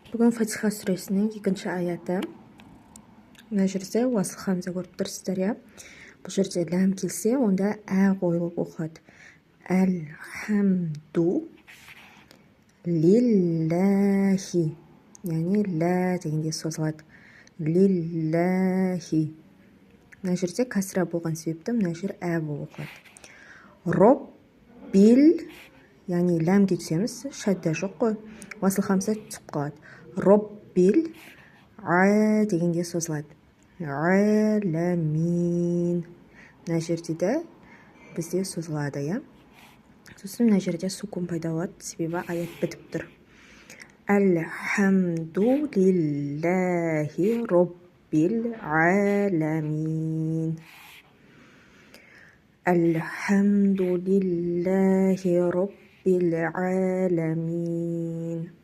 Бүгін Фатиха сүресінің екінші аяты. Мына жерде уасыл хамза көріп тұрсыздар, иә. Бұл жерде ләм келсе, онда ә қойылып оқылады. Әлхамду лилләхи, яғни лә дегенде созылады. Лилләхи. Мына жерде кәсра болған себепті мына жер ә болып оқылады. Роббил, яғни ләмге түсеміз, шәдда жоқ қой, уасыл хамза түсіп қалады. Роббил ә дегенде созылады. Әләмин. Мына жерде де бізде созылады, иә. Сосын мына жерде сукун пайда болады, себебі аят бітіп тұр. Әлхамду лилләхи роббил әләмин. Әлхамду лилләхи роббил әләмин.